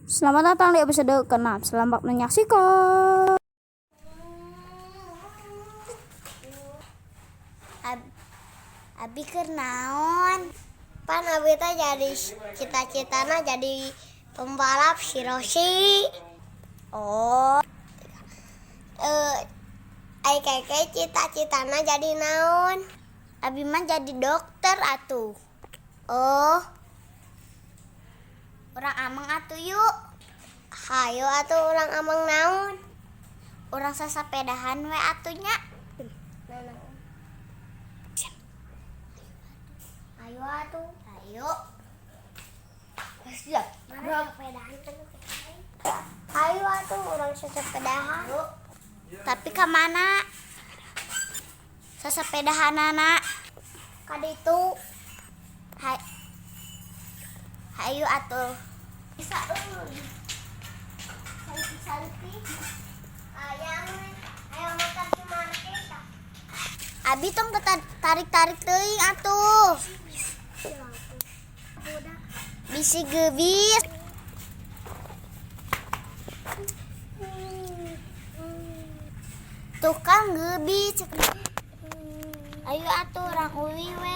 Selamat datang di episode ke-6. Selamat menyaksikan. Abi keur naon? Pan abi teh jadi cita-citana jadi pembalap si Rossi. Oh. Eh, ai keke cita-citana jadi naon? Abi mah jadi dokter atuh. Oh. Urang ameng atuh yuk. Hayo atuh urang ameng naon? Urang sasapedahan we atuh nya. Ayo atuh. Ayo. Siap. Mana sepedahan kan? Ayo atuh urang sasapedahan. Tapi ka mana? Sasapedahanana? Ka ditu. Hai. Hayu atuh. Bisa euy. Salpi-salpi. Ayam, ayo makan si market. Abi tong tarik-tarik teuing atuh. Bisi geubis. Tukang geubis. Ayo atuh urang uwi we.